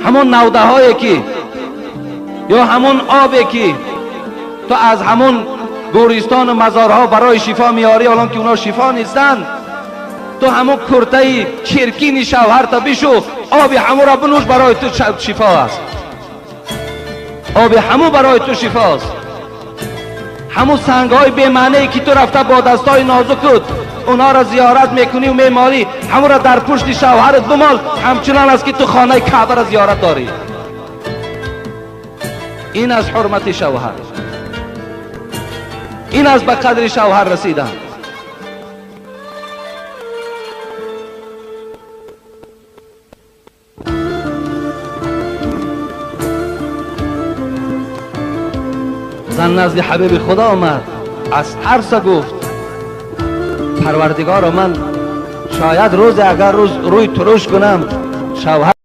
Ҳамон навдаҳое ки ё ҳамон обе ки ту аз ҳамон гӯристону мазорҳо барои шифо меорӣ, ҳолон ки онҳо шифо нестанд, ту ҳамон куртаи чиркини шавҳарта бишу, оби ҳамонро бинӯш, барои ту шифо аст. Оби ҳамун барои ту шифо аст. Ҳамун сангҳои бемаънае ки ту рафта бо дастҳои нозукут онҳоро зиёрат мекунӣ ва мемолӣ, ҳамонро дар пушти шавҳарат бимол, ҳамчунон аст ки ту хонаи Каъбаро зиёрат дорӣ. Ин аз ҳурмати шавҳар, ин аз ба қадри шавҳар расидан. Зан назди ҳабиби Худо омад, аз тарса гуфт: Парвардигоро, ман шояд рӯзе агар рӯз рӯй туруш кунам, шавҳар